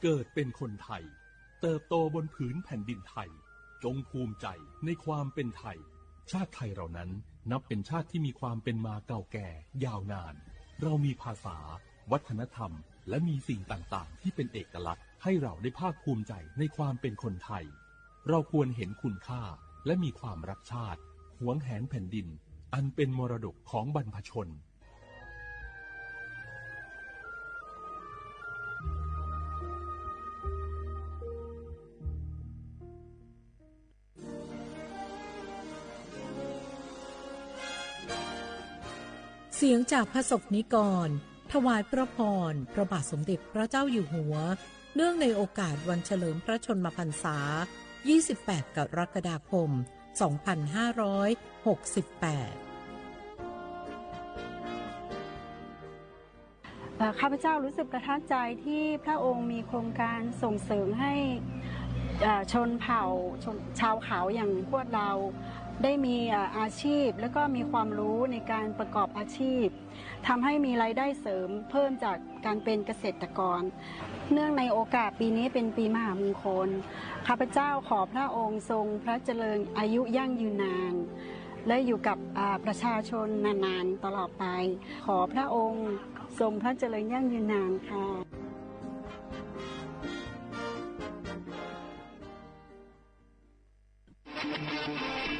เกิดเป็นคนไทย เติบโตบนผืนแผ่นดินไทย จงภูมิใจในความเป็นไทย ชาติไทยเรานั้นนับเป็นชาติที่มีความเป็นมาเก่าแก่ยาวนาน เรามีภาษา วัฒนธรรม และมีสิ่งต่างๆ ที่เป็นเอกลักษณ์ ให้เราได้ภาคภูมิใจในความเป็นคนไทย เราควรเห็นคุณค่า และมีความรักชาติ หวงแหนแผ่นดิน อันเป็นมรดกของบรรพชน เสียงจากพระสงฆ์นิกร ถวายพระพร พระบาทสมเด็จพระเจ้าอยู่หัว เนื่องในโอกาสวันเฉลิมพระชนมพรรษา ยี่สิบแปด กรกฎาคม สองพันห้าร้อยหกสิบแปด เอ่อ ข้าพเจ้ารู้สึกประทับใจที่พระองค์มีโครงการส่งเสริมให้ เอ่อ ชนเผ่า ชน ชาวเขาอย่างพวกเรา ได้มี เอ่อ อาชีพ แล้วก็มีความรู้ในการประกอบอาชีพ ทำให้มีรายได้เสริมเพิ่มจากการเป็นเกษตรกร เนื่องในโอกาสปีนี้เป็นปีมหามงคล ข้าพเจ้าขอพระองค์ทรงพระเจริญอายุยั่งยืนนาน และอยู่กับ อ่า ประชาชนนานๆ ตลอดไป ขอพระองค์ทรงพระเจริญยั่งยืนนานค่ะ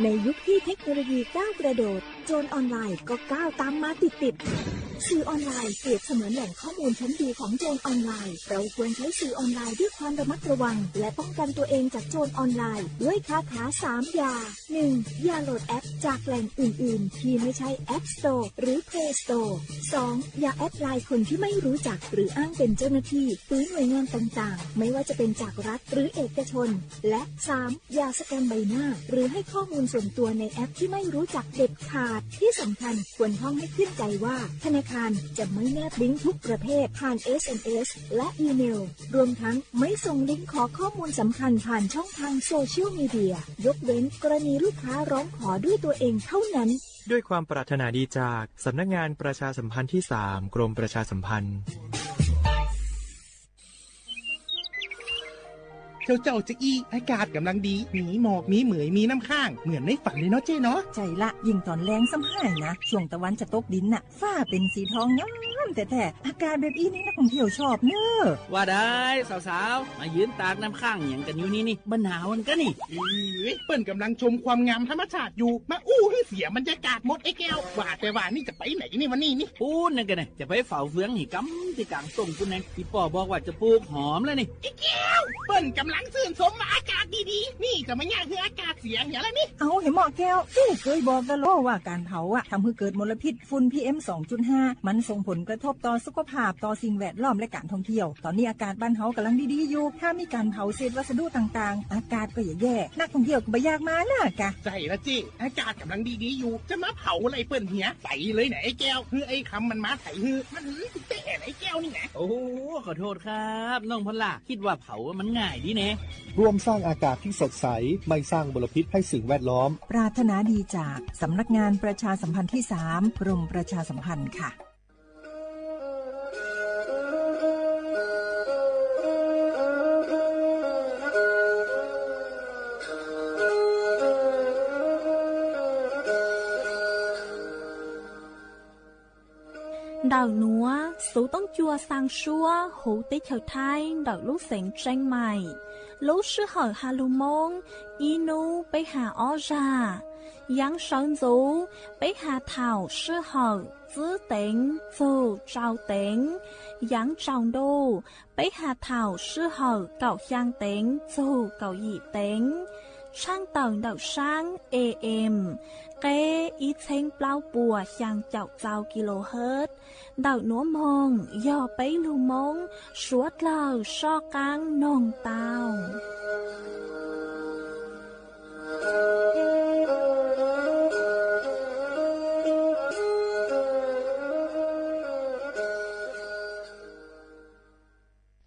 ในยุคที่เทคโนโลยีก้าวกระโดด โจรออนไลน์ก็ก้าวตามมาติดๆ สื่อออนไลน์เปรียบเสมือนแหล่งข้อมูลชั้นดีของโจรออนไลน์ เราควรใช้สื่อออนไลน์ด้วยความระมัดระวัง และป้องกันตัวเองจากโจรออนไลน์ด้วยคาถาสามอย่า หนึ่ง อย่าโหลดแอปจากแหล่งอื่นๆ ที่ไม่ใช่ App Store หรือ Play Store สอง อย่าแอดไลน์คนที่ไม่รู้จักหรืออ้างเป็นเจ้าหน้าที่หรือหน่วยงานต่างๆ ไม่ว่าจะเป็นจากรัฐหรือเอกชน และ สาม อย่าสแกมใบหน้า หรือให้ข้อมูลส่วนตัวในแอปที่ไม่รู้จักเด็ดขาด ที่สำคัญควรท่องให้ขึ้นใจว่าธนาคารจะไม่แนบลิงก์ทุกประเภทผ่าน เอส เอ็ม เอส และอีเมล รวมทั้งไม่ส่งลิงก์ขอข้อมูลสำคัญผ่านช่องทางโซเชียลมีเดีย ยกเว้นกรณีลูกค้าร้องขอด้วยตัวเองเท่านั้น ด้วยความปรารถนาดีจากสำนักงานประชาสัมพันธ์ที่สาม กรมประชาสัมพันธ์ เจ้าเจ้าจะอี้ อากาศกำลังดี มีหมอก มีเหมย มีน้ำค้าง เหมือนในฝันเลยเนาะเจ้เนาะ ใช่ละ ยิ่งตอนแลงซ้ำห้ายนะ ช่วงตะวันจะตกดินน่ะ ฟ้าเป็นสีทองงามแท้ๆ อากาศแบบอี้นี่นักท่องเที่ยวชอบเนอะ ว่าได้สาวๆ มายืนตากน้ำค้างหยังกันอยู่นี่นี่ บ่หนาวกันกะนี่ เอ้ย เปิ้นกำลังชมความงามธรรมชาติอยู่ มาอู้ให้เสียบรรยากาศหมดไอ้แก้ว ว่าแต่ว่านี่จะไปไหนนี่วันนี้นี่ ปู๊นนั่นกะนะ จะไปเฝ้าเฟืองหี่กำตี้กลางต้งปู๊นนะ อี่ป้อบอกว่าจะปลูกหอมแล้วนี่ ไอ้แก้ว เปิ้นกำลังชื่นชมว่าอากาศดีๆ นี่จะมาย่างให้อากาศเสียอย่างแล้วนี่ เอาเหยาะหมอแก้ว เจ้เกยบอกกะโลว่าการเผาอะทำให้เกิดมลพิษ ฝุ่น พีเอ็ม สองจุดห้า มันส่งผลกระทบต่อสุขภาพ ต่อสิ่งแวดล้อมและการท่องเที่ยว ตอนนี้อากาศบ้านเฮากำลังดีๆอยู่ ถ้ามีการเผาเศษวัสดุต่างๆ อากาศก็จะแย่ นักท่องเที่ยวก็บ่อยากมานะกะ ใช่ละเจ้ อากาศกำลังดีๆอยู่ จะมาเผาอะไรเปิ้นเหีย ไปเลยนะไอ้แก้ว คือไอ้คำมันมาไถฮือ มันหือสิเตะไอ้แก้วนี่นะ โอ้ ขอโทษครับ น้องพอลล่า คิดว่าเผามันง่ายดีแน่ ร่วมสร้างอากาศที่สดใส ไม่สร้างมลพิษให้สิ่งแวดล้อม ปรารถนาดีจากสำนักงานประชาสัมพันธ์ที่สาม กรมประชาสัมพันธ์ค่ะ Ntawm nuav xuv toob cua xaa suab huv teb chaws Thaib ntawm lub xeev Tseeb Maim. Lub sij hawm has lug Moob, ib nub peb has ob zag. Yaav sawv ntxuv, peb has thaum sij hawm txwb teev txug tsau teev. Yaav tsaus ntuj, peb has thaum sij hawm kaum xyaa teev txug kaum yim teev. Tshaaj tawm ntawm saab A M, qeb ib txheeb plaub puas xyaa caum txau kilohertz. Ntawm nuav moog yog peb lug Moob suav dlawg soj qaab noog tau.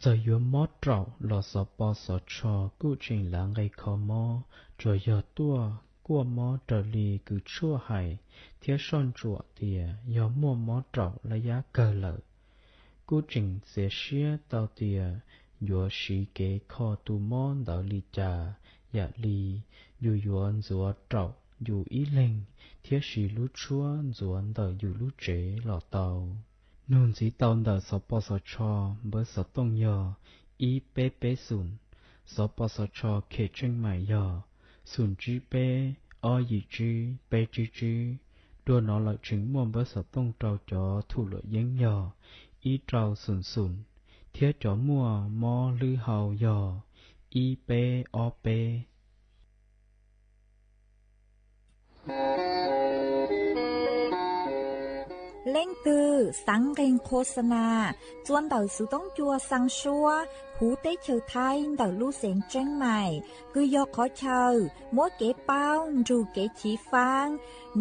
Txawm yuav mob raum los xov pos xov tsho kuj tseem lav nqe kho mob, tsuas yog tuaj kuaj mob raws li kws tshuaj hais thiab soj ntsuam tias yog muaj mob raum laj yab kawg lawm. Kuj tseem txiav siab tau tias yuav siv kev kho tus mob ntawd li cas, yam li yus yuav ntxuav raum yus ib leeg thiab siv lub tshuab ntxuav ntawm yus lub tsev los tau. Nug ntxiv tau ntawm xov pos xov tsho npawb xov tooj yog ib peb peb xoom, xov pos xov tsho khem tseej maim yog xoom tsib peb ob yim tsib peb tsib tsib. Dua no lawm tseem muaj npawb xov tooj rau cov thum luam yeeb yog ib rau xoom xoom, thiab cov muaj mob hlwb hau yog ib peb ob peb. Leej twg xaav nqeeg qhuas xa nas txua ntawm xuv toob cua xaa suab huv teb chaws Thaib ntawm lub xeev Tseeb Mais, kws yog qhov chaw muab kev paub nrug kev chiv faab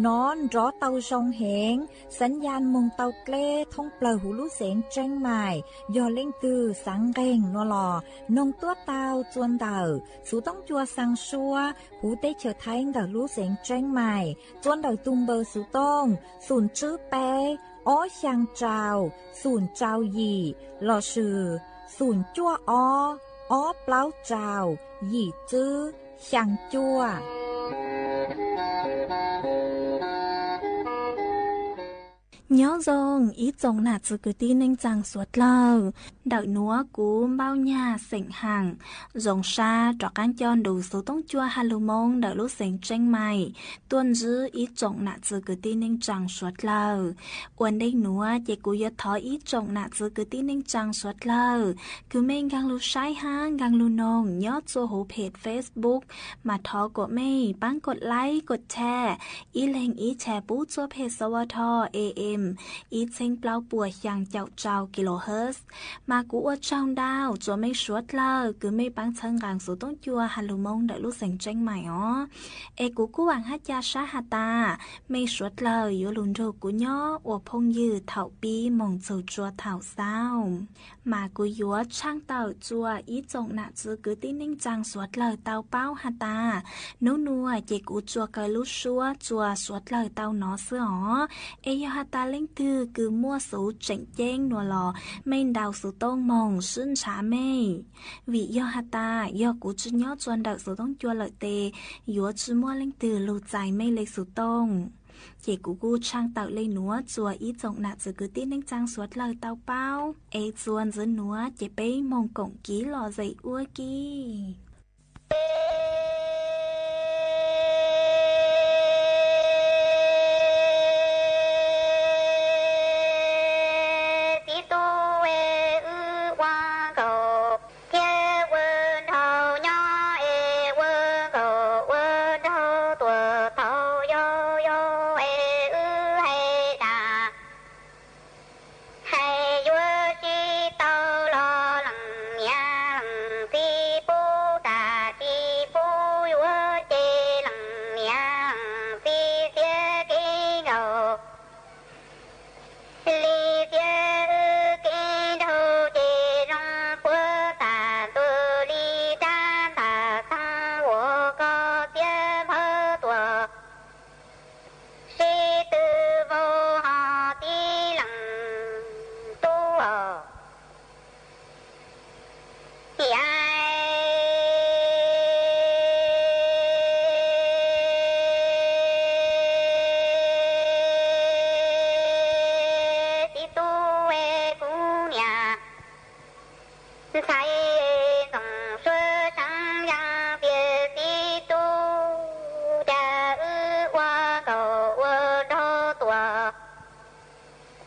nov nrov tau zoo heev, xaav yaj moog tau dleb thoob plawg huv lub xeev Tseeb Mais. Yog leej twg xaav nqeeg no los noog tuab tau txua ntawm xuv toob cua xaa suab huv teb chaws Thaib ntawm lub xeev Tseeb Mais txua ntawm tug npawb xuv tooj xoom tsib peb ob xyaa rau xoom rau yim lossis xoom cuaj ob ob plaub rau yim tsib xyaa cuaj. Nyob zoo ib tsoom nam txiv kwv tij neej tsaa suav dlawg. Ntawm nuav kuv Npauj Nyag xeem Haam zoo sab rov qaab coj nrug xuv toob cua Has Lug Moo ntawm lub xeev Tseeb Mais tuaj ntsib ib tsoom nam txiv kwv tij neej tsaa suav dlawg. Ua ntej nuav ces kuv yuav thov ib tsoom nam txiv kwv tij neej tsaa suav dlawg kws mej nkaag lug saib hab nkaag lug noog nyob txua huv phem Facebook, mas thov kuas mej paab kod like kod share, ib leeg ib share pub txua phem Xa Wa Tho A M ib txheeb plaub puas xyaa caum rau kilohertz. Mas kuv ua tsaug ntau txua mej suav dlawg kws mej paab txhawb nqaa xuv toob cua Has Lug Moo ntawm lub xeev Tseeb Mais os. Es kuv kuj vaam hab ca sab has tas mej suav dlawg yuav lug nrug kuv nyob ua phooj ywg thaum pib moog txug tsua thaum xaus. Mas kuv yuav tshaaj tawm txua ib tsoom nam txiv kwv tij neej tsaa suav dlawg tau paub has tas, nub nua ces kuv tsuas kaw lub suab txua suav dlawg tau nov xwb os. Es yog has tas leej twg kws muaj xuv tseem ceeb nua los mej ntaus xuv tooj moog sib ntshaw mej. Vim yog has tas yog kuv tsi nyob txua ntawm xuv toob cua lawm tes yuav tsi muaj leej twg lug txais mej le xuv tooj. Ces kuv kuj tshaaj tawm le nuav txua ib tsoom nam txiv kwv tij neej tsaa suav dlawg tau paub. Es txua ntxiv nuav ces peb moog koom kiv lom zem ua ke. Txiv tub, wb ua nkaus thiab ua nraug nyob es ua nkaus ua nraug tuaj thaum yau yau es wb hais tas hais yuav tsi tau los leej niam leej txiv pub tas tsi pub yuav ces leej niam leej txiv xiab kev nkaus li xiab wb kev nraug ces zoo puab tas ntuj li rab ntaj xoo uas koj xiab npawg tuaj sib tw vau ho tib leej tub os. Yam txiv tub es kuv niam ntxhais ntxoov suav seev yaam tias txiv tub, cas wb ua nkaus ua nraug tuaj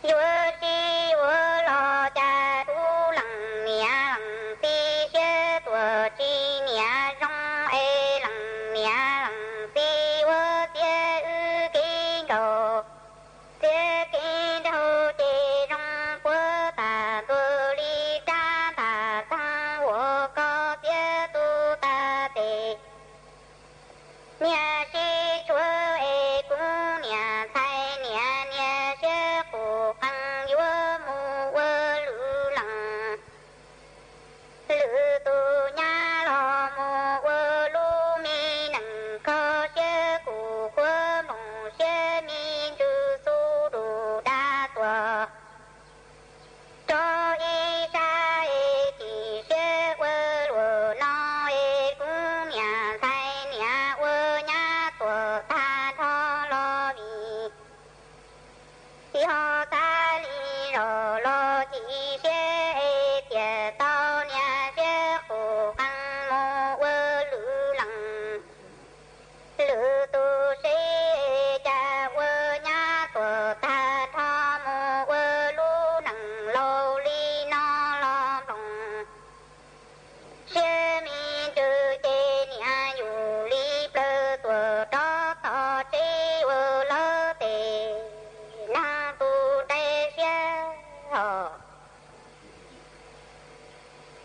yuav tsi yuav los cas kuv leej niam leej txiv siab tuaj tsis niam zoo es leej niam leej txiv ua xiab wb kev nkaus xiab kev nraug ces zoo puab tas ntuj li rab ntaj xoo uas koj xiab tu tas tes. Niam sib tshuav es kuv niam ntxhais niam niam siab qus qees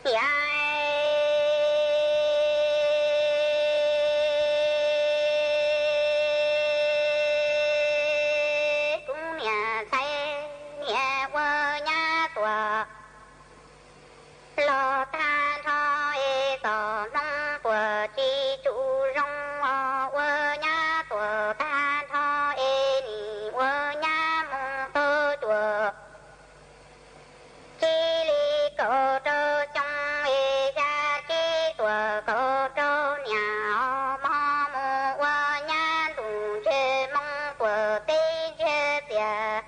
Niam, kuv niam ntxhais niam ua nyab tuam los tag nrho es txom hmoo tuam tsis tsum zoo os, ua nyab tuam tag nrho es nim ua nyab mus tau cuam tsib li kaum rau xyoo es xya tsib tuam kaum rau niam os, mog mus ua nyab ntuj ntseg moo tuam teb ntseg xiam.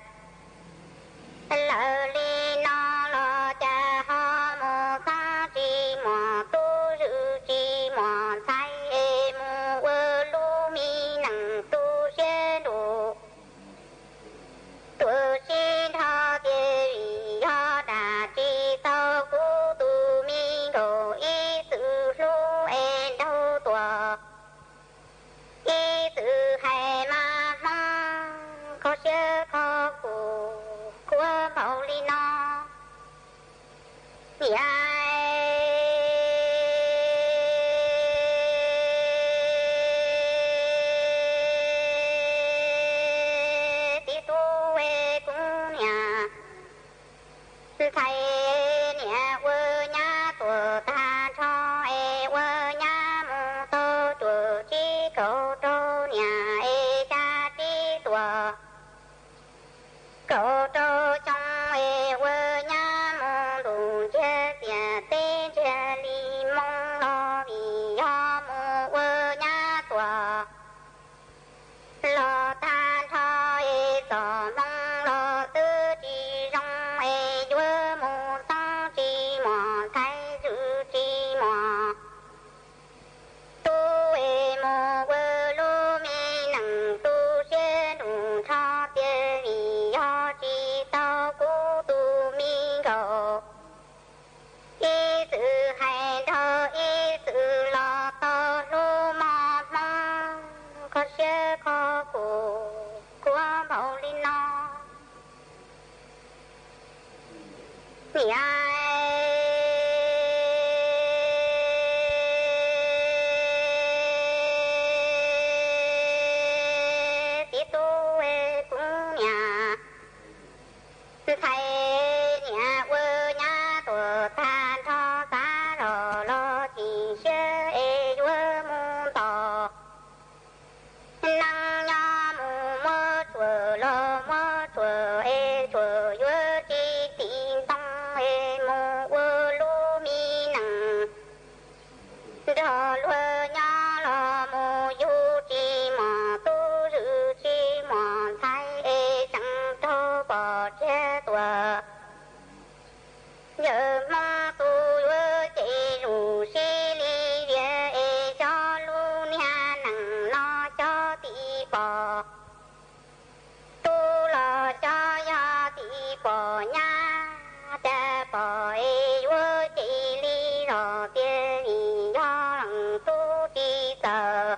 Lawm li no los cas ho mus xoob tsis muaj tub, zwm tsis muaj ntxhais es mus ua lub me neej tu siab nruj. Tuam sib nrho tias vim yog dam tsis tau kuv tus me nkauj, ib txwm hlub es nraug tuam, ib txwm hais mas hmoob kho siab kho kuv khuab npaum li no. Niam, txiv tub es kuv niam ntxhais niam ua nyab tuam tag nrho es ua nyab mus tau cuam tsib kaum rau niam es xya tsib tuam kaum rau xyoo es ua nyab mus ntuj ntseg xiam teb ntseg li moo los vim yog mus ua nyab tuam los tag nrho es txom hmoo los twb tsis zoo es yuav mus xoob tsis muaj ntxhais, zwm tsis muaj tub es mus ua lub me neej tu siab nruj nrho tias vim yog tsis tau kuv tus me nkauj, ib txwm hais nraug ib txwm los tau hlub mog hmoob kho siab kho kuv khuab npaum li no. Niam, txiv tub es kuv niam ntxhais niam ua nyab tuam tag nrho, xav zoj los chim siab es yuav mus ntos neej, nyob mus muab tshuaj los muab tshuaj es tshuaj yuav tsis tim ntoo es mus ua lub me neej nrog luag nyob los mus yug tsis muaj tub, zwm tsis muaj ntxhais es tseem raug pom tsiag tuam. Yawm hmoob tus yuav ces zuj sis li vias es xyov lub niag neej no xyov tim pom tub los xyov yog tim pom nyab, cas pom es yuav ces li zog tias vim yog leej tub tsis txawj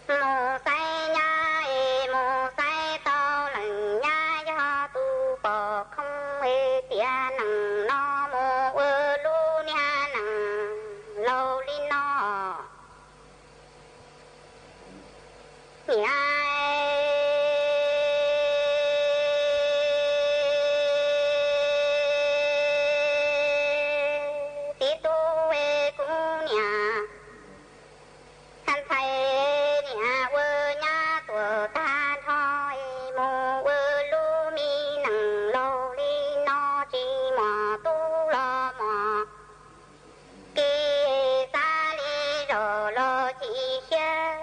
mus xaiv nyab es mus xaiv tau leej nyab yog tus pom khoom es tiam neej no mus ua lub niag neej laus li no. Niam, txiv tub es kuv niam ntxhais niam ua nyab tuam tag nrho es mus ua lub me neej laus li no tsis muaj tub los muaj ki, xav li zog los chim siab,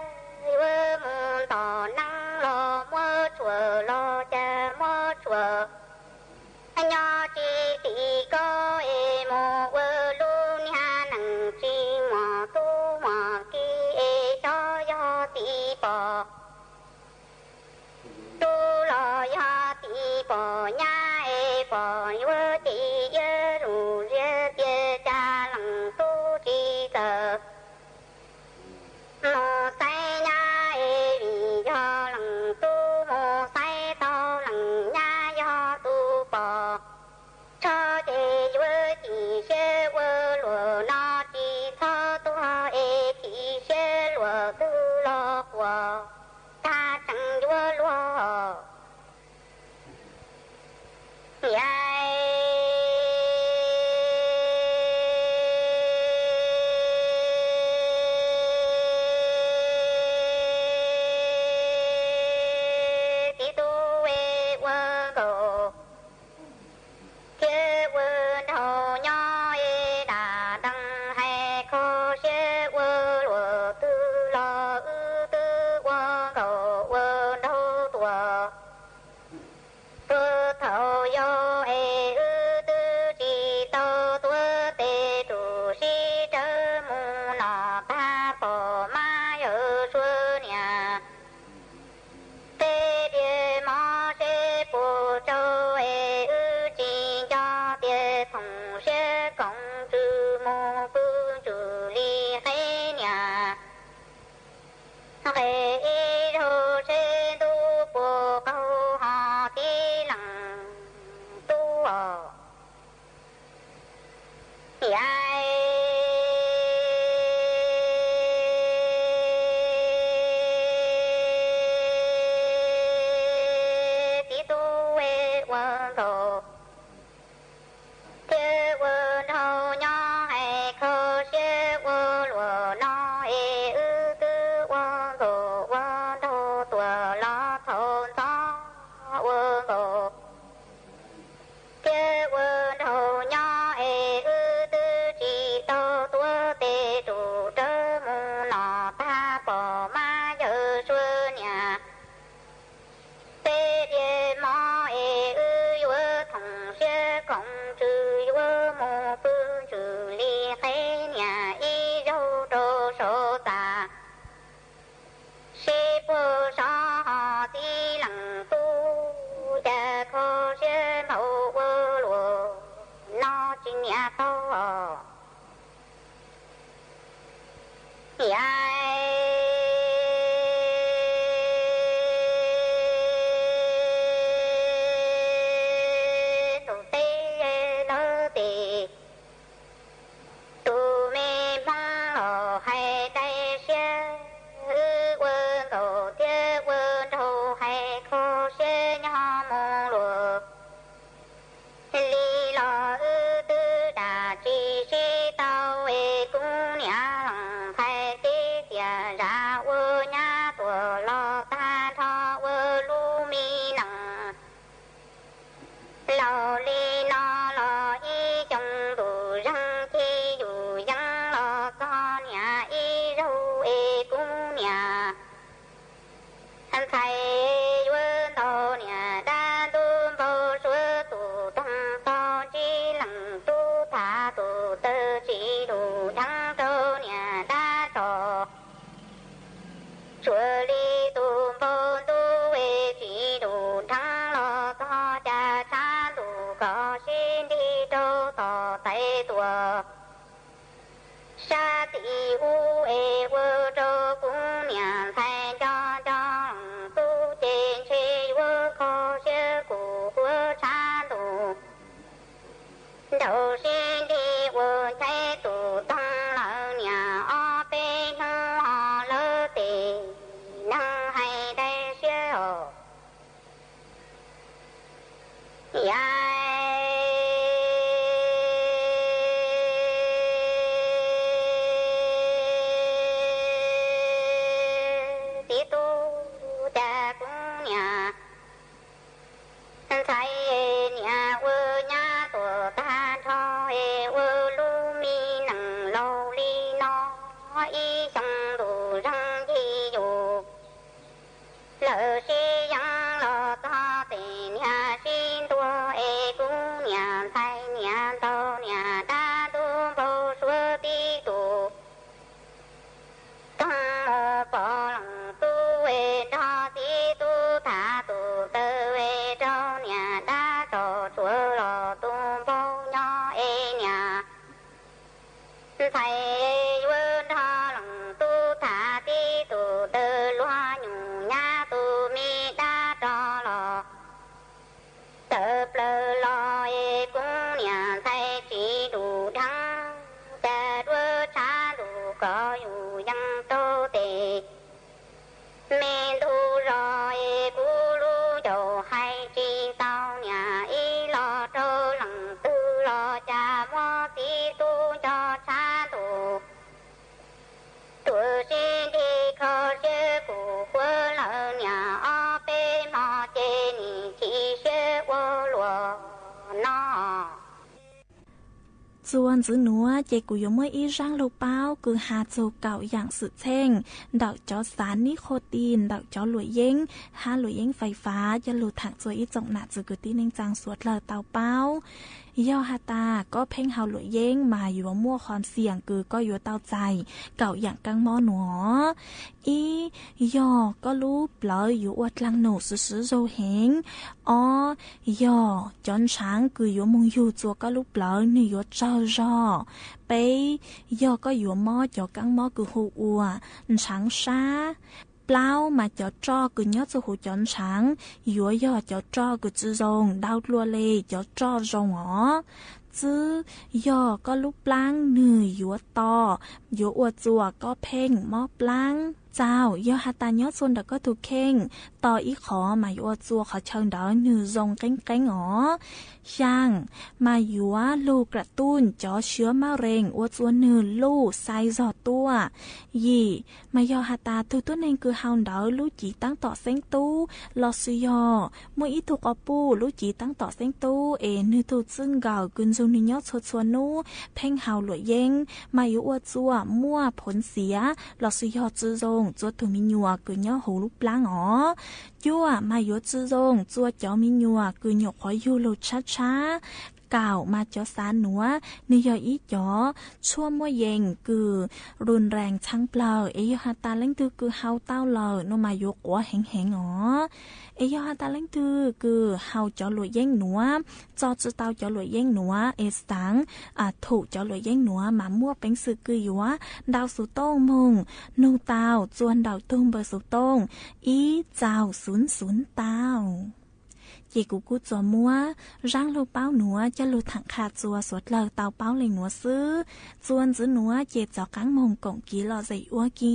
yuav mus ntos neej los muab tshuaj los cas muab tshuaj nyob tsis tim koj es mus ua lub niag neej tsis muaj tub muaj ki es xyov yog tim pom tub los yog tim pom nyab es pom yuav ces yuav zuj sia tias cas leej tub tsis txawj mus xaiv nyab es vim yog leej tub mus xaiv tau leej nyab yog tus pom tshoj ces yuav chim siab Yai, txiv tub ua nkaus thiab ua nraug nyob es dam dees hais kho siab ua luam twg los wb twb ua nkaus ua nraug tuaj. Puag thaum yau es wb twb tsis tau tuav tes, tus sib rawv mus no tag pom mab yawg sua niam. Tej diav mov seb puas tsau es wb tsis nco tias txhoov siab koom tswv mus pw ntsws li qeb niam. Nqes ib zaug seb ntuj puas qaug ho tib leeg tub os. Yai, txiv tub ua nkaus thiab ua nraug nyob hais kho siab ua luam no es wb twb ua nkaus ua nraug tuaj los thaum ntxov ua nkaus thiab ua nraug nyob es wb twb tsis tau tuav tes, tus rawv mus no tag pom mab yawg sua niam. Tej diav mov es wb yuav txhoov siab koom tswv yuav mus pw ntsws li qeb niam ib zaug rau saud tas. Seb puag sov ho tib leeg tub, cas kho siab npaum ua luam no tsis niam tau os. Yai, tus teb lawv tes tus me hmoob los hais dai siab, wb ua nkaus thiab ua nraug hais kho siab nyob mus luam li los wb twb dam tsis sib tau es kuv niam lees ntxhais tib tiam zam ua nyab tuaj los tag nrho ua lub me nees. Laus li no los ib xyoo ntuj zeeg ci yus yeej los txog niam ib zaug es kuv niam ntxhais yuav ntaus niam dab ntub npau suav tus toog tog ntsib leej tub tham tus taw tsis dum dheev rau niam dab tso. Tsuas li tus npau ntuj es tsis dum dheev los txog cas tshav ntuj kom sib nrig rau tom tais tuaj. Sab tim ub es ua rau kuv niam ntxhais nco nco leej tub ces ntshe yuav kho siab kuv ua tshav ntuj nraug sib nrig ua nchaib tus toog lawm niam ob peb hnub ho lawv tes neeg hais dai siab os. Yai, txiv tub, cas kuv niam ntxhais niam ua nyab tuaj tag nrho es ua lub me nees laus li no ib xyoo ntuj zeeg ci yus lawm sib yeev los txog tes niam sib ntuag es kuv niam ntxhais niam ntaus niam dab ntub npau suav tib tus toog mus pom leej tub es nrog txiv tub tham tus taw es rau niam dab tso tsuav los tus npau nyob es niam ntxhais yuav nrog leej tub tham tib tus taw luag nyuj nyab tus me dab rov los tawm plaws los es kuv niam ntxhais tsis dum dheev cas duab tshav ntuj kom yus yees rau tes me ntug zos es kuv lub caum hais tsis tau niam ib los Txuas ntxiv nuav ces kuv yuav muaj ib zaab lug paub kws has txug kaum yaam xwm txheej ntawm cov xav nib qhua ti ntawm cov luam yeeb hab luam yeeb fais fav coj lug thaam txug ib tsoom nam txiv kwv tij neej tsaa suav dlawg tau paub. Yog has tas koj pheej haus luam yeeb mas yuav muaj qhov xiam kws koj yuav tau txais kaum yaam kaab mob nuav. Ib, yog koj lub plawv yuav ua dlaag num swv swv zug heev. Ob, yog cov ntshaav kws yuav moog yug txua koj lub plawv nwg yuav tsawg zog. Peb, yog koj yuav mob cov kaab mob kws hu ua ntshaav sab. Plaub, mas cov roj kws nyob txug huv cov ntshaav yuav yog cov roj kws tsi zoo dlhau dlua le cov roj zoo os. Tsib, yog koj lub plaab nwg yuav to, yuav ua txua koj pheej mob plaab. Xaus, yog has tas nyob txua ntawm koj tug kheej to ib qhov mas yuav ua txua qhov chaw ntawd nwg zoo qeeb qeeb os. Xyaa, mas yuav lug kram tuj cov siab mab rees ua txua nwg luj xais zog tuaj. Yim, mas yog has tas tug tuab neeg kws haus ntawd lub civ taab tom xeeb tub lossis yog muaj ib tug quas puj lub civ taab tom xeeb tub es nwg tug txwj nkawm kws nrug nwg nyob txhua txhua nub pheej haus luam yeeb mas yuav ua txua muaj phoov xiav lossis yog tsi zoo txua tug me nyuam kws nyob huv lub plaab os. Cuaj, mas yuav tsi zoo txua cov me nyuam kws nyuam qhuav yug lug tshab tshab. Kaum, mas cov xav nuav nwg yog ib cov tshuaj muaj yees kws run rees txhaa plawg es yog has tas leej twg kws haus tau lawm no mas yuav quav heev heev os. Es yog has tas leej twg kws haus cov luam yeeb nuav, txo tsi tau cov luam yeeb nuav es xaav thum cov luam yeeb nuav mas muaj peev xwm kws yuav ntaus xuv tooj moog nug tau txua ntawm tug npawb xuv tooj ib txaus xuv xuv tau. Ces kuv kuj tsuas muab zaab lug paub nuav coj lug thaam qha txua suav dlawg tau paub le nuav xwb. Txua ntxiv nuav ces rov qaab moog koom kiv lom zem ua ke.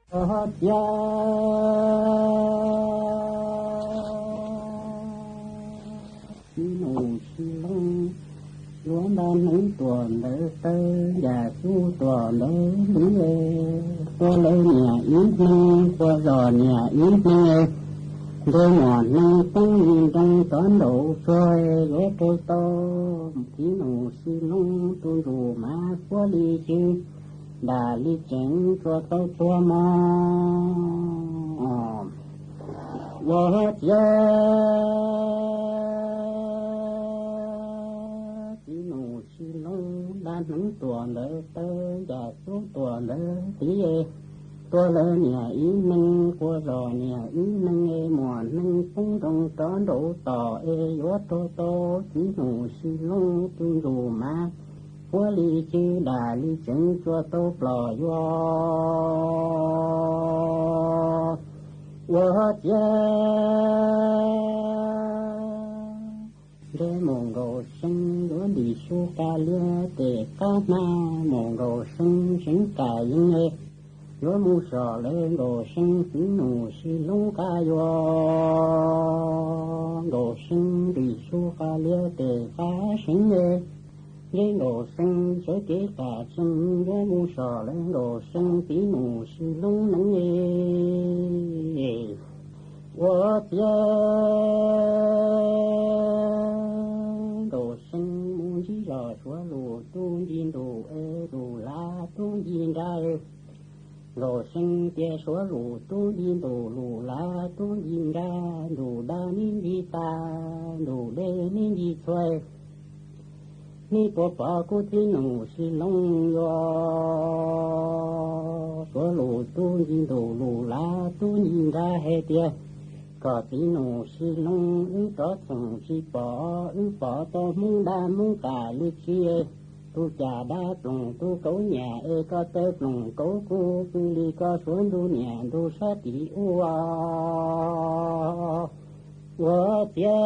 Ua txiav, txiv nus Sis Loob, yuav nta hneev tuam ntawv taw, yam xub tuam ntawv liv, tua lawv niam ib hneev, tua zos niam ib hneev, ntshe muam hneev poob li nroo rov nraum tsuag, yuav raug tau txiv nus Sis Loob tus ntsuj mas puab li xwb, dam li tseev tsuas tau txhua mog. Ua txiav, txiv nus Sis Loob, nta hneev tuam ntawv taw, yam xub tuam ntawv liv, tua lawv niam ib hneev, tua zos niam ib hneev, muam hneev poob nroo rov nraum tom es yuav raug tau txiv nus Sis Loob tus ntsuj mas puab li xwb, dam li tseev tsuas tau plom yuav. Ua txiav, ntshe mus nkaus seev yuav ntim su qa liab tes qab hma, mus nkaus seev seev kam yeej yuav mus so lawv nkaus seev txiv nus Sis Loob qab yuav. Nkaus seev ntim su qa liab tes qab seev, ntshe nkaus seev sawv kev kam seev yuav mus so lawv nkaus seev txiv nus Sis Loob neeb. Ua txiav, nkaus seev mus ntsib zos Suav Lus tub nci ntus es Lus Lav tub nci nra. Nkaus seev tias Suav Lus tub nci ntus, Lus Lav tub nci nra, ntus dab nib nci tas, ntus deb nib nci txhua. Neb puas pom kuv txiv nus Sis Loob yuav? Suav Lus tub nci ntus, Lus Lav tub nci nra hais tias kom txiv nus Sis Loob wb rov txhoom tsis pom, wb pom tau Hmoob dab Hmoob qam li tsi. Tus cas dab ploog tus kauv nyam es koj taw ploog kauv kuv, pw li koj suav ntuj niam ntuj sab tim ua. Ua txiav,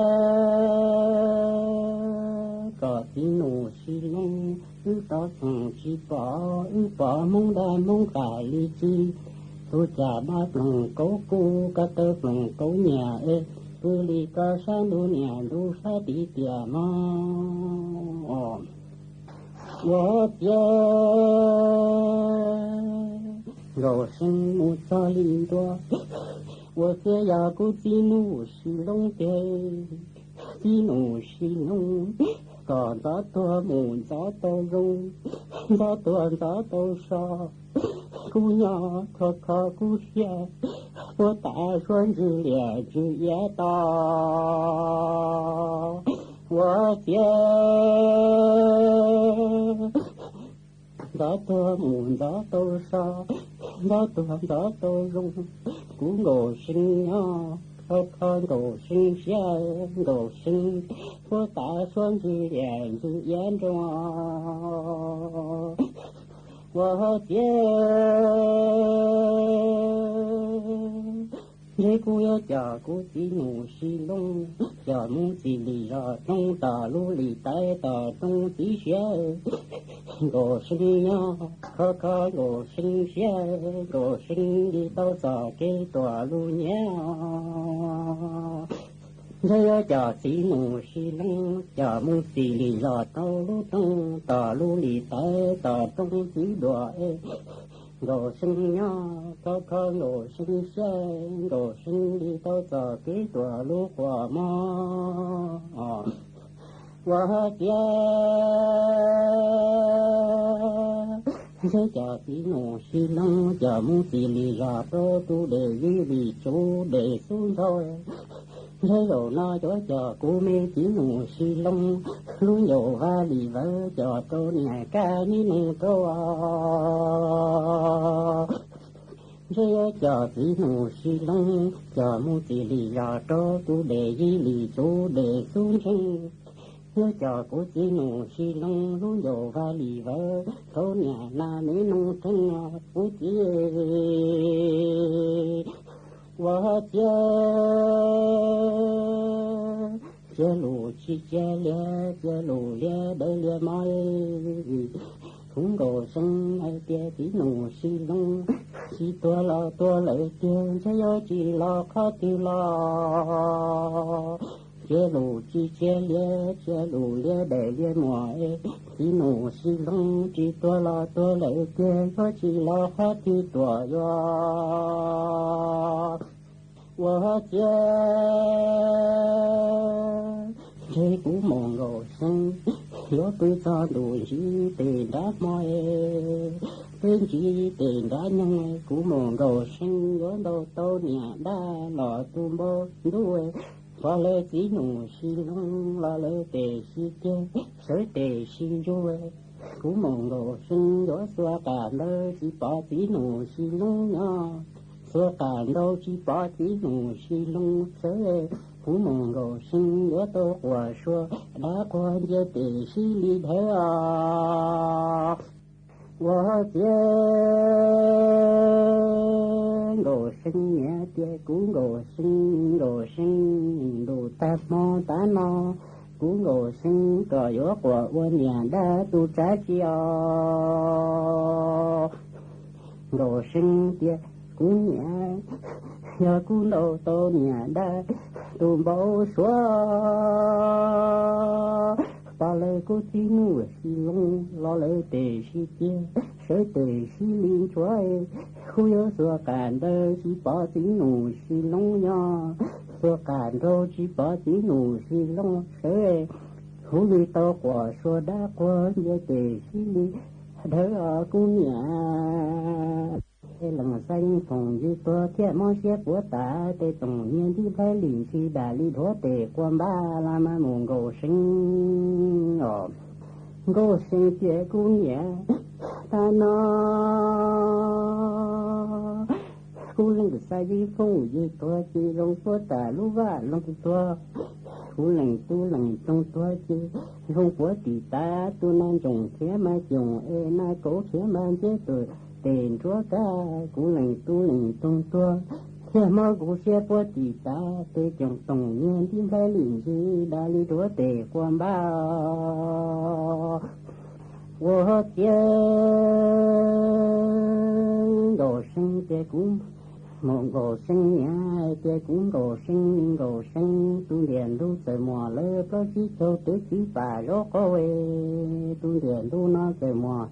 kom txiv nus Sis Loob wb rov txhoom tsis pom, wb pom Hmoob dab Hmoob qam li tsi. Tus cas dab ploog kauv kuv, koj taw ploog kauv nyam es pw li koj sab ntuj niam ntuj sab tim tiam mog. Ua txiav, nkaus seev mus txog li ntua. Ua txiav, yog kuv txiv nus Sis Loob tiag. Txiv nus Sis Loob, kom ntxov tuag mus ntxov tau zoo, ntxov tuag ntxov tau so. Kuv nyob khov kho kuv siab, puab tav suab ntsws liam ntsws iav to. Ua txiav, ntxov tuag mus ntxov tau so, ntxov tuag ntxov tau zoo. Kuv nkaus seev nyob khov kho nkaus seev siab, nkaus seev puab tav suab ntsws liam ntsws iav nroo. Ua txiav, ntshe kuv yuav coj kuv txiv nus Sis Loob coj mus txim lim zos roob, tom lub lim taiv tom roob txiv siav. Nkaus seev nyob khov kho nkaus seev siab, nkaus seev li tau txoj kev tuam lub nyiav. Ntshe yuav coj txiv nus Sis Loob coj mus txim lim zos rau lub roob, tom lub lim taiv tom roob txiv duam es. Nkaus seev nyob khov kho nkaus seev siab, nkaus seev li tau txoj kev tuam lub quas mog. Ua txiav, ntshe coj txiv nus Sis Loob coj mus txim lim zos rau tus dej ywj lim tsub dej xub nthau. Ntshe zaum no yuav coj kuv me txiv nus Sis Loob lub ncauj vaj lim vawv coj rau niam kab nib neeg rau. Ntshe yuav coj txiv nus Sis Loob coj mus txim lim zos rau tus dej ywj lim tsub dej xub ntsheej. Yuav coj kuv txiv nus Sis Loob lub ncauj vaj lim vawv rau niam nas nib neeg rau kuv txiv. Ua txiav, cia lus tsis cia liab, cia lus liab dawb liab mog. Kuv Nkauj See hais tias txiv Nus Sib Loob, tsis tuag los tuag lawm tiag, ntshe yuav tsis los qhov twg los. Cia lus tsis cia liab, cia lus liab daim liab muag es, txiv Nus Sib Loob tsis tuag los tuag lawm tiag, yuav tsis los qhov twg tuaj yuav. Ua ciav, ntshe kuv Mus Nkauj See yuav pw txog ntuj ntsib tes nrab hmo, peb ntsib tes nrab nyoog, kuv Mus Nkauj See yuav ntaus tau niam dab los tu npau ntuj. Pom lawv txiv Nus Sib Loob los lawv tes sib ceg, sawv tes sib ntsuag. Kuv Mus Nkauj See yuav xuas qas ntawd tsis pom txiv Nus Sib Loob nyob, xuas qas nrau tsis pom txiv Nus Sib Loob sawv. Kuv Mus Nkauj See yuav tau quas sua dab quas ncia tes sib li dhawv os. Ua ciav, Nkauj See niam tias kuv Nkauj See, Nkauj See, ntuj tag hmo tav no, kuv Nkauj See kom yuav quas ua niam dab tus tsav tsi os. Nkauj See tias kuv niam, yog kuv ntaus tau niam dab tus npau suav, pom lawv kuv txiv Nus Sib Loob los lawv tes sib ceg, sawv tes sib li ntsuag. Kuv yuav xuas qas ntawd tsis pom txiv Nus Sib Loob nyob, xuas qas nrau tsis pom txiv Nus Sib Loob sawv. Kuv li tau quas sua dab quas ncia tes sib li dhawv os kuv niam. Leej Xab Yeej Foom Yig tuag thiaj mob siab puas tas, tes toom nyiag ntib nplhaib lim ntsis dam li dhuav tes quas npab los mas Mus Nkauj See os. Nkauj See tias kuv niam, tag no kuv Leej Xab Yeej Foom Yig tuag ces zoo puab tas lub vaj loog tuag, kuv Leej Tub Leej Toog tuag ces zoo puab tim tav, tus nas ntsoom khiav mas coom es nas kauv khiav mas nceb tus tes nruab kab, kuv Leej Tub Leej Toog tuag thiaj mob kuv siab puab tim tav, tes coom toom nyiag ntib nplhaib lim ntsis dam li dhuav tes quas npab. Ua ciav, Nkauj See tias kuv, Mus Nkauj See niam tias kuv Nkauj See, Nkauj See, tus ntiag ntug txawm muaj lawv plaub tsib caug kev txiv pam zaub qaub, tus ntiag ntug no txawm muaj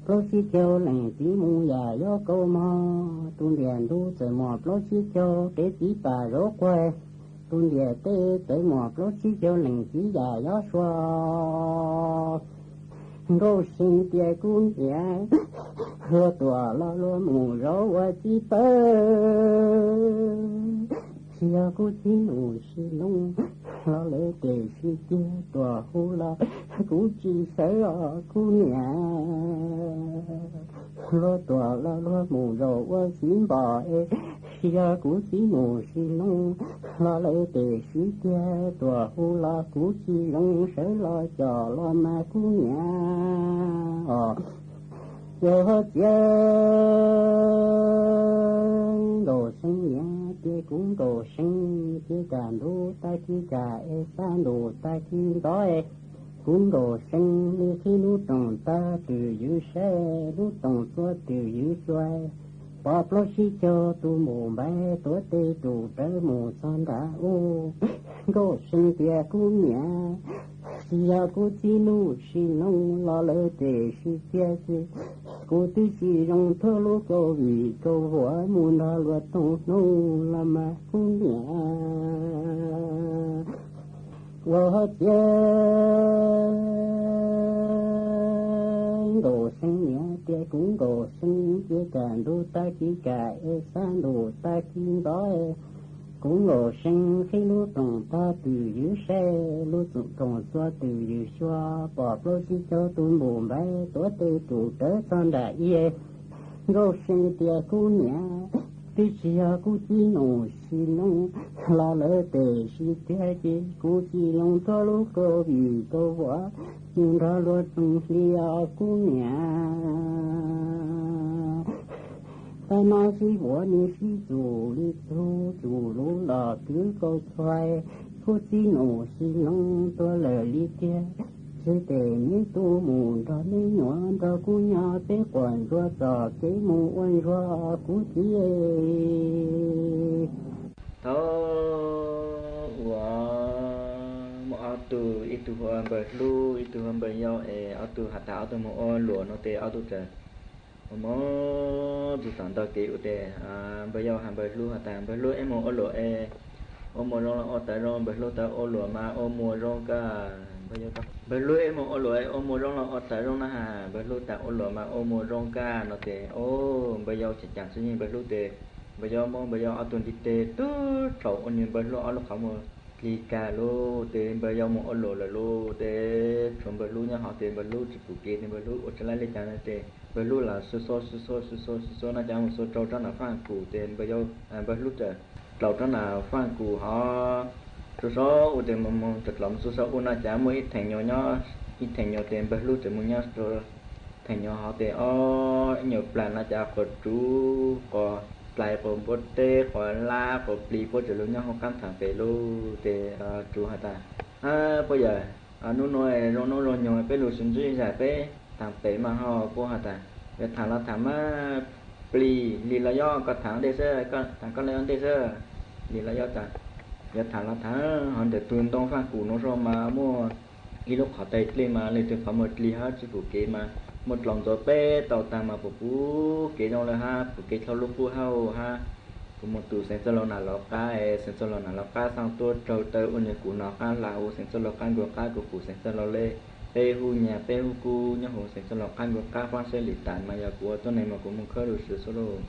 plaub tsib caug leej txiv mus yam yob kaus mog, tus ntiag ntug txawm muaj plaub tsib caug kev txiv pam zaub quag, tus ntiag teb txawm muaj plaub tsib caug leej txiv yam yob sua. Nkauj See tias kuv niam, luag tuam los luag mus zaub ua txiv pawg, tsis yog kuv txiv Nus Sib Loob los lawv tes sib ceg, tuam hu los kuv tsis sawv os kuv niam. Luag tuam los luag mus zaub ua txiv npom es, tsis yog kuv txiv Nus Sib Loob los lawv tes sib ceg, tuam hu los kuv tsis zoo sawv los coj los mas kuv niam os. Ua ciav, Nkauj See niam tias kuv Nkauj See, cia kaj ntug tag kis kaj es xab ntuj tag kis ntxov es, kuv Nkauj See li qhib lub rooj tag twm ywv saib, lub rooj txuas twm ywv xyuas, pom plaub tsib caug tus npum npaiv tuav tes rum rawv mus txog nram ub. Nkauj See tias kuv niam, tsis yog kuv txiv Nus Sib Loob los lawv tes sib ceg ces, kuv twb tsis zoo thuab lub COVID kaum huam mus nrog luag toog hnub los mas kuv niam. Ua ciav, Nkauj See niam tias kuv Nkauj See, cia kaj ntug tag kis kaj es xab ntuj tag kis ntxov es, kuv Nkauj See qhib lub rooj tag twm ywv saib, lub rooj txuas twm ywv xyuas, pom plaub tsib caug tus npum npaiv tuav tes rum rawv txog nram ib. Nkauj See tias kuv niam, twb tsis yog kuv txiv Nus Sib Loob los lawv tes sib ceg ces, kuv tsis zoo thuab lub COVID kaum huam mus nrog luag toog hli os kuv niam. Tab no sib vuav nws sib txuj li txug, txuj lub los twb kaus txhua, kuv txiv Nus Sib Loob tuag lawm li tiag. Teb tes neb tub mus nrog neb nyuam nrog kuv nyob, peb quas ntsuag txoj kev mus ua ntsuag kuv txiv. Thaum uas muaj ob tug, ib tug hu ua Npawg Hlub, ib tug hu ua Npawg Yau es ob tug has tas ob tug mus ua luam no tes ob tug txawm ua mus txog tom ntug kev ua tes Npawg Yau has Npawg Hlub has tas, Npawg Hlub, eb mus ua luam es ua muas zoo los ua taws zoo? Npawg Hlub tas, Ua luam mas ua muas zoo kawg. Npawg Hlub, eb mus ua luam es ua muas zoo los ua taws zoo na has? Npawg Hlub tas, Ua luam mas ua muas zoo kawg no tes, o, Npawg Yau tseem cav txwj yeej Npawg Hlub tes Npawg Yau muab Npawg Yau ob tug ntiv tes tub rhaum ua nws Npawg Hlub ob lub qhov muag dlig kag lawm tes Npawg Yau mus ua luam lawm lauj tes tshuav Npawg Hlub nyob hauv tes Npawg Hlub tsis pom kev tes Npawg Hlub ua tsis laib li cas no tes Npawg Hlub lam sib xo sib xo sib xo sib xo no cas mus xub rau rab nram faj kum tes Npawg Yau, Npawg Hlub txawm dlaus rab nram faj kum hov, sib xo ua tes mus mus txawm dlaus mus sib xo ua no cas muaj ib theem nyuag nyob, ib theem nyuag tes Npawg Hlub txawm mus nyob rau theem nyuag hov tes o, ib nyuag plas no cas quas tsuv quas dlais quas npua teb quas lab quas plis puab txawm lug nyob hauv qab tham pem lauj tes tsuv has tas, Puab yawm, hnub nuav zoo nuav zoo nyuag peb lug sib ntsib zag peb tham pem mas ho. Puab has tas, Yuav tham los tham mas plig, lig los yob koj tham ua ntej xwb, koj tham koj li ua ntej xwb. Lig los yob tas, Yuav tham los tham, hov ntawm tug ntoo faj kum nuav zog mas muaj ib lub qhov tais dlej mas leej twg qhov muag dlig hab tsis pum kev mas muaj dlaus ntxuav peb tau taag mas pum pum kev zoo le hab pum kev dlhau lub qub hab hab. Kuv mus tus Xeev Txwj Laug nram lawv qab es Xeev Txwj Laug nram lawv qab xaaj tuab raug taw ua nws kuv nov qab hla huv Xeev Txwj Laug qab nkaus qab kuv pum Xeev Txwj Laug le peb hub nyiag peb hub kub nyob huv Xeev Txwj Laug qab nkaus qab faab seb lim tas mas yog kuv ua tuab neeg mas kuv mus khawb lug swv xwb lauj.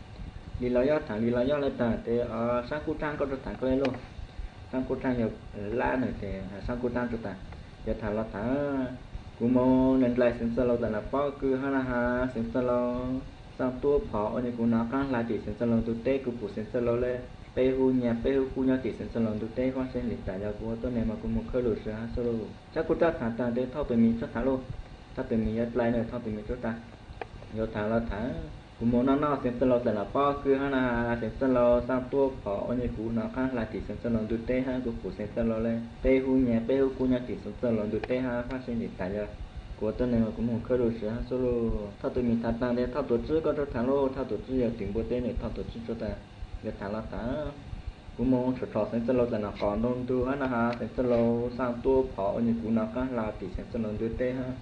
Lig los yob tham lig los yob le taag tes Saab Kub Raab koj rua tham koj le lauj. Saab Kub Raab yog lab nws tes Saab Kub Raab rua tas, Yuav tham los tham, kuv mus nws dlais Xeev Txwj Laug tam nram pob kws hab na has Xeev Txwj Laug xaaj tuab phov ua nws kuv nov qab hla tim Xeev Txwj Laug ntug teb kuv pum Xeev Txwj Laug le peb hub nyiag peb hub kub nyob tim Xeev Txwj Laug ntug teb faab seb lim tas yog kuv ua tuab neeg mas kuv mus khawb lug swv hab xwb lauj. Saab Kub Raab tham taag tes Thoj Tus Mis tsuab tham lauj. Thoj Tus Mis yog dlai nws Thoj Tus Mis tsuab tas, Yuav tham los tham, kuv mus noj noj Xeev Txwj Laug tam nram pob kws hab na has Xeev Txwj Laug xaaj tuab phov ua nws kuv nov qab hla tim Xeev Txwj Laug ntug teb hab kuv pum Xeev Txwj Laug le peb hub nyiag peb hub kub nyob tim Xeev Txwj Laug ntug teb hab faab seb lim tas yog kuv ua tuab neeg mas kuv mus khawb lug swv hab xwb lauj. Thoj Tus Mis tham taag tes Thoj Tuam Tswb koj rua tham lauj. Thoj Tuam Tswb yog tim npua teb nws Thoj Tuam Tswb tsuab tas, Yuav tham los tham, kuv mus tshom tshom Xeev Txwj Laug tam nram qos ntoo ntug hab na has Xeev Txwj Laug xaaj tuab phov ua nws kuv nov qab hla tim Xeev Txwj Laug ntug teb hab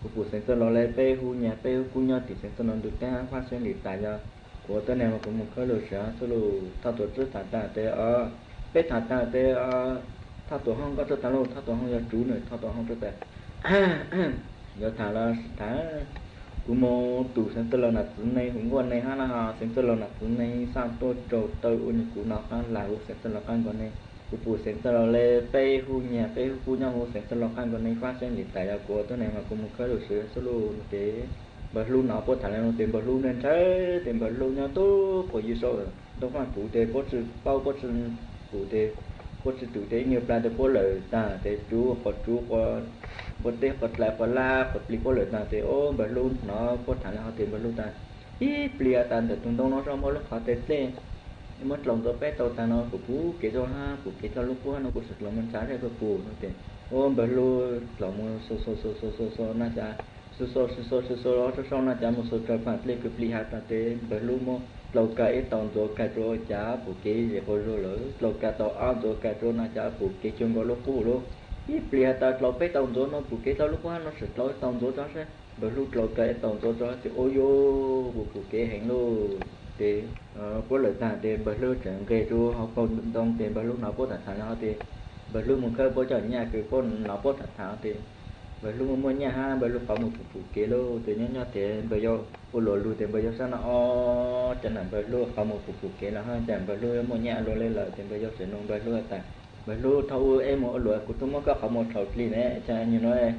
kuv pum Xeev Txwj Laug le peb hub nyiag peb hub kub nyob tim Xeev Txwj Laug ntug teb hab faab seb lim tas yog kuv ua tuab neeg mas kuv mus khawb lug swv hab xwb lauj. Thoj Tuam Tswb tham taag tes, peb tham taag tes, Thoj Tuam Hoob koj rua tham lauj. Thoj Tuam Hoob yog tsuv nws Thoj Tuam Hoob tsuab tas, Yuav tham los tham, kuv mus tus Xeev Txwj Laug nam txwv neeg huv nkuaj neeg hab na has Xeev Txwj Laug nam txwv neeg xaaj tuab raug taw ua nws kuv nov qab hla huv Xeev Txwj Laug qab nkaus neeg kuv pum Xeev Txwj Laug le peb hub nyiag peb hub kub nyob huv Xeev Txwj Laug qab nkaus neeg faab seb lim tas yog kuv ua tuab neeg mas kuv mus khawb lug swv xwb lauj no tes Npawg Hlub nov puab tham le no tes Npawg Hlub ntshaw tes Npawg Hlub nyob tub quas ywg sau ntoo faaj kuv tes puab tsi paub puab tsi pum tes puab tsi twm tes ib nyuag plag tes puab lawm taag tes tsuv quas tsuv quas npua teb quas dlais quas lab quas plig puab lawm taag tes o Npawg Hlub hnov puab tham le hov tes Npawg Hlub tas, Ib plig has tas ntawm tug ntoo nuav zog muaj lub qhov tais dlej muab dlaus ntxuav peb tau taag no pum pum kev zoo hab pum kev dlhau lub qub hab no kuv tseem dlaus mus ntshaw seb puab pum no tes o Npawg Hlub dlaus mus xu xu xu xu xu xu no cas xu xu xu xu xu xu los rua sau no cas mus xu rau paam dlej kws plig has tas tes Npawg Hlub muab dlaus kag ib tau ntxuav kag rua cas pum kev zes quas zug lawm, dlaus kag tau ob ntxuav kag rua no cas pum kev cuag nkaus lub qub lawm. Ib plig has tas dlaus peb tau ntxuav no pum kev dlhau lub qub hab no tseem dlaus ib tau ntxuav tso seb. Npawg Hlub dlaus kag ib tau ntxuav tso tes o yuj pum kev heev lauj tes puab lawm taag tes Npawg Hlub tseem nqeg rua hauv paug ntoo tes Npawg Hlub hnov puab tham tham le hov tes Npawg Hlub mus khawb puab cov nyaj kws puab hnov puab tham tham tes Npawg Hlub muaj muaj nyaj hab Npawg Hlub qhov muag pum pum kev lauj tes nyob nyob tes Npawg Yau ua luam lug tes Npawg Yau sab no o, cas nam Npawg Hlub qhov muag pum pum kev los hab cas Npawg Hlub muaj nyaj luag le lawm tes Npawg Yau tseem nug Npawg Hlub tas, Npawg Hlub, thaum ub eb mus ua luam kuv tub muab koj qhov muag tshau dlig ne, cas nyuag nuav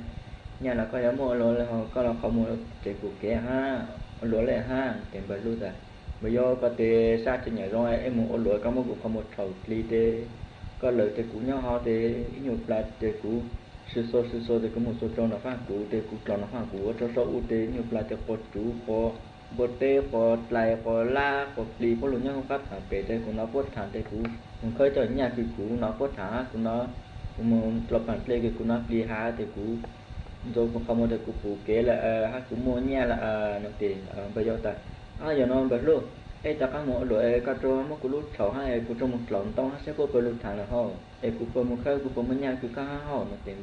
nyaj los koj yuav muab ua luam le hov koj los qhov muag tseem pum kev hab, ua luam le hab tes Npawg Hlub tas, Npawg Yau koj tes sab tsi nyam zoo eb mus ua luam koj muab kuv qhov muag tshau dlig tes koj lawm tes kuv nyob hov tes ib nyuag plag tes kuv sw xua sw xua tes kuv mus xua rau nov faaj kuv tes kuv dlaus nov faaj kuv ua rau sau u tes ib nyuag plag tes quas tsuv quas npua teb quas dlais quas lab quas plig puab lug nyob huv qab tham pem tes kuv nov puab tham tes kuv mus khawb cov nyaj kws kuv nov puab tham hab kuv nov, kuv mus dlaus paam dlej kws kuv nov plig has tes kuv ntxuav kuv qhov muag tias kuv pum kev lawm hab kuv muaj nyaj lawm no ces npawg yau tas, Yog no npawg hlub, es rov qab mus ua luam es koj rov muab kuv lub tshauv hab es kuv rov mus dlaum ntoo hab saib puab puas lug thaam lawm hauv es kuv puas mus khawb kuv puas muaj nyaj kws koj hab hauv no ces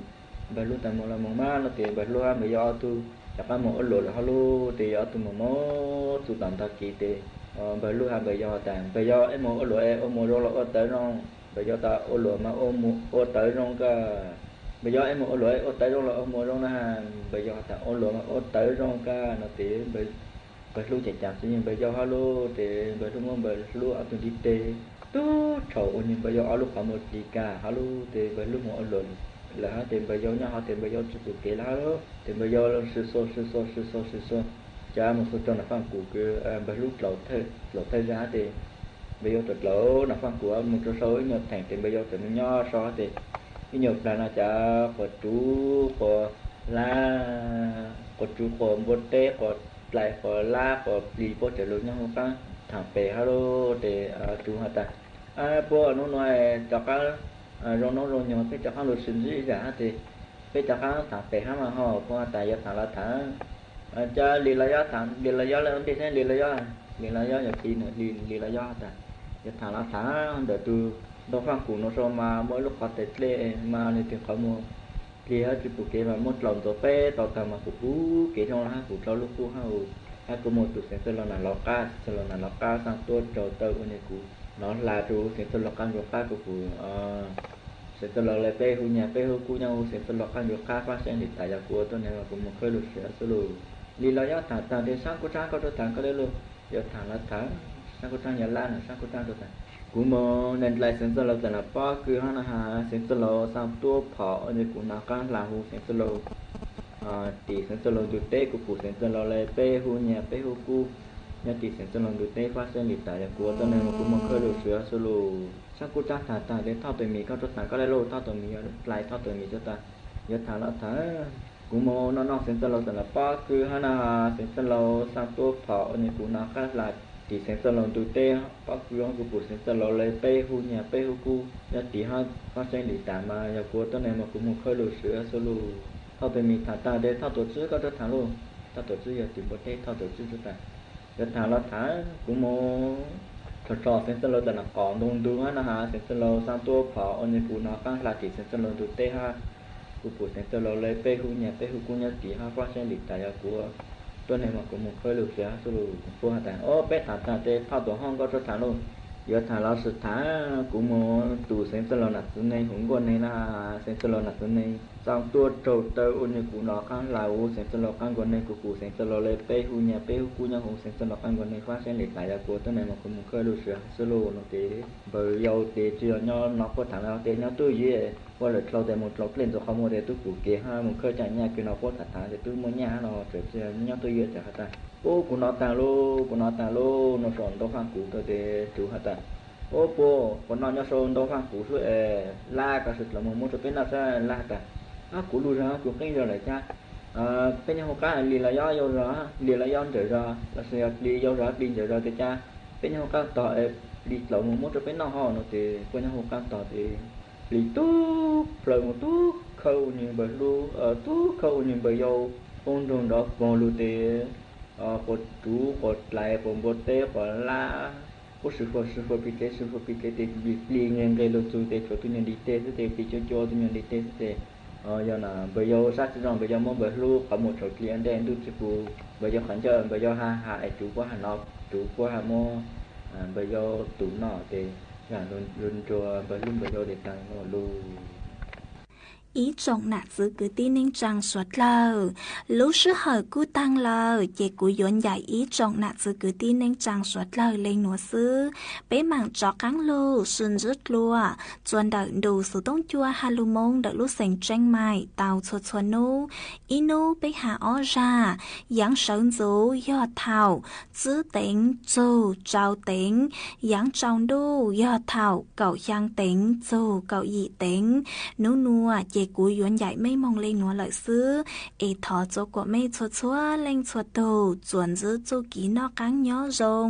npawg hlub tas, Mus los mus mas no ces npawg hlub hab npawg yau ob tug rov qab mus ua luam lawm hab lug ces ob tug mus mus txug tom ntag kis ces npawg hlub has npawg yau tas, Npawg yau, es mus ua luam es ua muag zoo los ua tawv zoo? Npawg yau tas, Ua luam mas ua tawv zoo kawg. Npawg yau, es mus ua luam es ua tawv zoo los ua muag zoo na? Npawg yau tas, Ua luam mas ua tawv zoo kawg no ces npawg hlub ces cas txwv yig npawg yau hab lug ces npawg hlub muab npawg hlub ob tug ntiv teg tub tshauv ua nwg npawg yau ob lub qhov muag plig kag hab lug ces npawg hlub mus ua luam lawm hab ces npawg yau nyob hov ces npawg yau tsi pum kev lawm hab lug ces npawg yau sw xuas sw xuas sw xuas sw xuas, cas mus xuas rau nam faaj kus kws npawg hlub dlaum thawj zaug hab ces npawg yau txawm dlaum nam faaj kus mus rau sau ib nyuag theem ces npawg yau txawm mus nyob sau hab ces ib nyuag plag no cas quas tsuv quas hlab, quas tsuv quas npua teb quas dlais quas lab quas plig puab tseem lug nyob hauv qaab thaam pem hab lug ces tsuv has tas, Puab, nub nua rov qaab zoo noob zoo nyuag, peb rov qaab lug sib ntsib zam hab ces peb rov qaab thaam pem hab mas ho. Puab has tas, Yuav thaam los thaam, cas Lis los Yob thaam, Lis los Yob lawm ntej saib, Lis los Yob, Lis los Yob yog plig nws, Lis los Yob has tas, Yuav thaam los thaam, ntawm tug ntoo faaj kus nuav sau mas muaj ib lub qhov tes dlej mas nwg tug qhov muag plig hab tsi pum kev mas muab dlaum ntxuav peb tau tag mas kuv pum kev zoo lawm hab kuv dlhau lub qub hab, hab kuv mus tus xeev txwj laug nam lawv qab, xeev txwj laug nam lawv qab xaa tuab rau taw ua nwg kuv nov hla rua xeev txwj laug qaab ntsuag qab kuv pum xeev txwj laug le peb hu nyag peb hu kub nyob huv xeev txwj laug qaab ntsuag qab faab seeb lis tas, yog kuv ua tuab neeg mas kuv mus khwb lug sua xwb lug. Lis los Yob thaam tag tes, Saab Kub Tshaab koj rov thaam koj le lug. Yuav thaam los thaam, Saab Kub Tshaab yog lab na, Saab Kub Tshaab rov thaam. Kuv mus ntawm dlais xeev txwj laug txawm los pob kws hab na has, xeev txwj laug xaa tuab phom ua nwg kuv nov qaab hla huv xeev txwj laug tim xeev txwj laug ntug teb, kuv pum xeev txwj laug le peb hu nyag peb hu kub nyob tim xeev txwj laug ntug teb faab seeb lis tas, yog kuv ua tuab neeg mas kuv mus khwb lug sua xwb lug. Saab Kub Tshaab thaam tag tes, Thoj Tawm Mis koj rov thaam koj le lug. Thoj Tawm Mis yog dlais, Thoj Tawm Mis rov thaam. Yuav thaam los thaam, kuv mus noj noj xeev txwj laug txawm los pob kws hab na has, xeev txwj laug xaa tuab phom ua nwg kuv nov qaab hla tim xeev txwj laug ntug teb pob kws, kuv pum xeev txwj laug le peb hu nyag peb hu kub nyob tim hab faab seeb lis tas mas, yog kuv ua tuab neeg mas kuv mus khwb lug sua xwb lug. Thoj Tawm Mis thaam tag tes, Thoj Tuam Tswb koj rov thaam lug. Thoj Tuam Tswb yog tim npua teb, Thoj Tuam Tswb rov thaam. Yuav thaam los thaam, kuv mus tso tso xeev txwj laug txawm los qom ntug ntug hab na has, xeev txwj laug xaa tuab phom ua nwg kuv nov qaab hla tim xeev txwj laug ntug teb hab, kuv pum xeev txwj laug le peb hu nyag peb hu kub nyob tim hab faab seeb lis tas, yog kuv ua tuab neeg mas kuv mus khwb lug sua xwb lug. Puab has tas, Ob, peb thaam tag tes, Thoj Tuam Hoob koj rov thaam lug. Yuav thaam los sis thaam, kuv mus tus xeev txwj laug nam txiv neeg huv nkuaj neeg na, xeev txwj laug nam txiv neeg xaa tuab raug taw ua nwg kuv nov qaab hla huv xeev txwj laug qaab nkuaj neeg, kuv pum xeev txwj laug le peb hu nyag peb hu kub nyob huv xeev txwj laug qaab nkuaj neeg faab seeb lis tas, yog kuv ua tuab neeg mas kuv mus khwb lug sua xwb lug no tes, npawg yau tes tsi yog nyob no puab thaam lawm tes, nyob tub ywm, ua lawm dlhau tes mus dlhau dlej ntxuav qhov muag tes tub pum kev hab mus khwb caag nyaj kws no puab thaam thaam tes tub muaj nyaj hab no tseem tsi yog nyob tub ywm tseem has tas, Ub, kuv nov taag lug, kuv nov taag lug no sau ntau faaj kuv tau tes, tsuv has tas, Ub, puab, puab noj nyob sau ntau faaj kuv xwb es, lab koj sim dlhau mus muab rau peb noj saib. Lab has tas, Ab, kuv lug zog, kuv qeeb zog lawm cas. Peb nyob huv qaab, Lis los Yob yau zog, Lis los Yob ntsawm zog, los sis yog Plig yau zog, Plig ntsawm zog tes cas peb nyob huv qaab tog es Plig dlhau mus muab rau peb noj hov no tes, puab nyob huv qaab tog tes, Plig tub plhaw mus tub khawb ua nwg npawg hlub, tub khawb ua nwg npawg yau, poob nroog nrov poog lug tes, quas tsuv quas dlais quas npua teb quas lab, puab sw fua sw fua Plig dleb sw fua Plig dleb tes, Plig nqe nqe lug txug tes tshuav tug nyuag ntiv teg xwb tes, Plig cua cua tug nyuag ntiv teg xwb tes, yog na npawg yau sab tsi zoo npawg yau muab npawg hlub qhov muag tshauv dlij ua ntej ntuj tsi pum, npawg yau qhov ncauj npawg yau ha ha es tsuv puab ha no, tsuv puab ha muab npawg yau tus noj tes, zam lug nrua npawg hlub npawg yau tes taag lug. Ib tsoom nam txwv kwv tij neej tsaa suav dlawg, lub sij hawm kuj taag lawm ces kuv yuav ncaim ib tsoom nam txwv kwv tij neej tsaa suav dlawg le nuav xwb. Peb maam rov qaab lug sib ntsib dlua txuas ntawm ntu xuv tooj cua ha lug moo ntawm lub xeev Tseeb Maim tau txhua txhua nub. Ib nub peb has ob zag, yaav sawv ntxuv yog thaum tsib teev txug rau teev, yaav tsaus ntuj yog thaum kaum xyaa teev txug kaum yim teev. Nub nua ces kuv yuav ncaim mej moog le nuav lawm xwb, es thov txua kuam mej txhua txhua leej txhua tug txuas ntsib txuj kev noj qaab nyob zoo,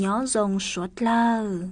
nyob zoo suav dlawg.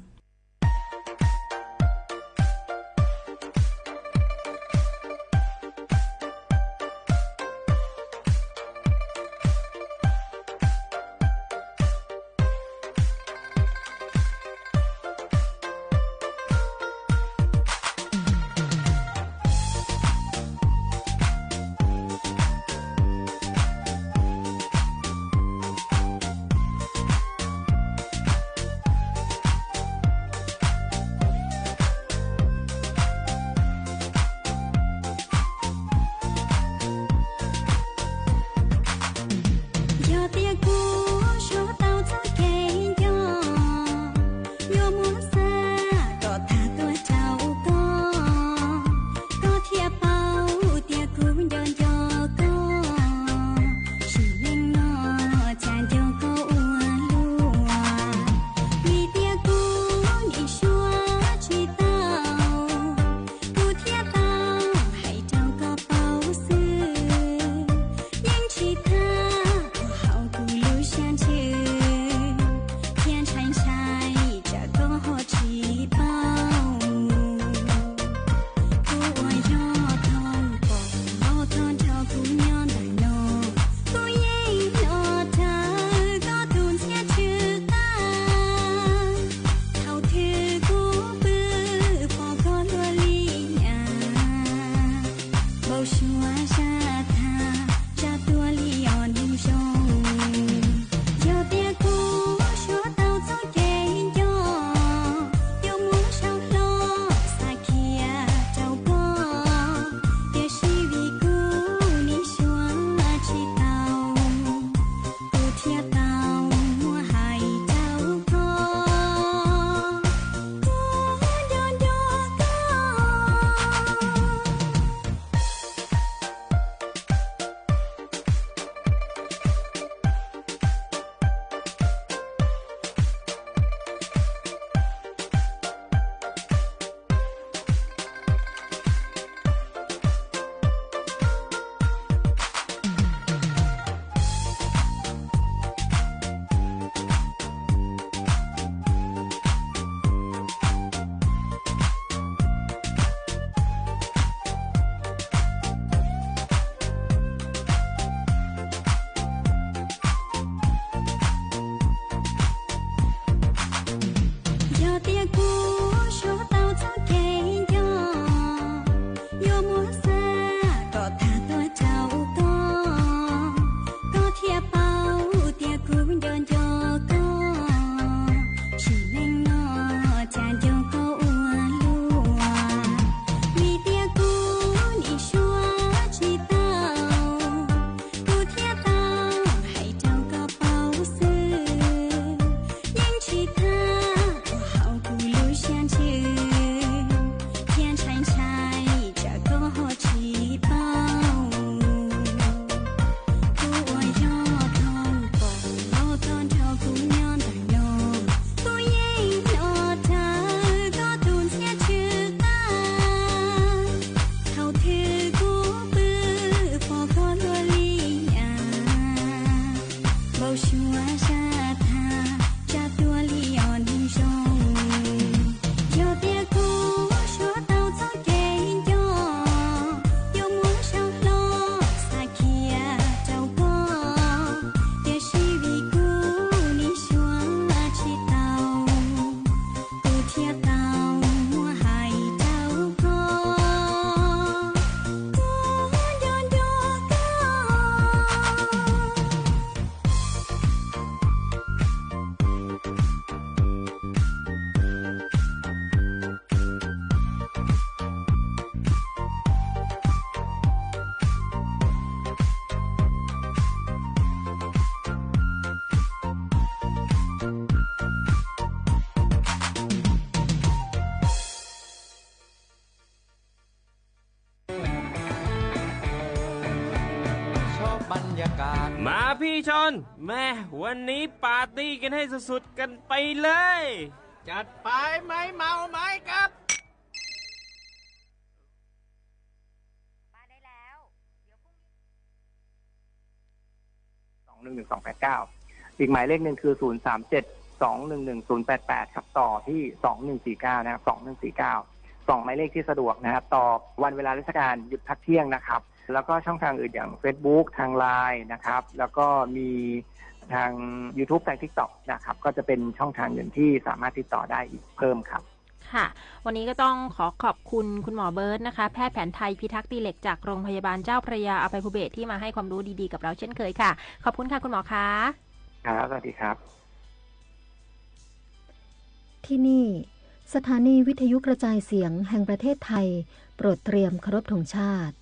Suav zaj tham tsa tuaj li os neeg zoo, yog tias kuv suav tau txoj kev nco, yuav muab sau hlo xa khiav rau koj, tiam sis vim kuv nim suav tsis tau, kuv thiaj tau muab hais rau koj, kuv nco nco koj.ชอบบรรยากาศ มาพี่ชอน แม่ วันนี้ปาร์ตี้กันให้สุดๆกันไปเลย จัดไป ไม้เมาไม้ครับ สองหนึ่งหนึ่งสองแปดเก้า อีกหมายเลขหนึ่งคือ ศูนย์สามเจ็ด สองหนึ่งหนึ่งศูนย์แปดแปด ครับ ต่อที่ สองหนึ่งสี่เก้า นะครับ สองหนึ่งสี่เก้า สองหมายเลขที่สะดวกนะครับ ต่อวันเวลาราชการหยุดพักเที่ยงนะครับ แล้วก็ช่องทางอื่นอย่าง Facebook ทาง ไลน์ นะครับ แล้วก็มีทาง YouTube ทาง TikTok นะครับ ก็จะเป็นช่องทางอื่นที่สามารถติดต่อได้อีกเพิ่มครับ ค่ะ วันนี้ก็ต้องขอขอบคุณคุณหมอเบิร์ตนะคะ แพทย์แผนไทยพิทักษ์ตีเหล็กจากโรงพยาบาลเจ้าพระยาอภัยภูเบศรที่มาให้ความรู้ดีๆกับเราเช่นเคยค่ะ ขอบคุณค่ะคุณหมอคะ ครับ สวัสดีครับ ที่นี่ สถานีวิทยุกระจายเสียงแห่งประเทศไทย โปรดเตรียมเคารพธงชาติ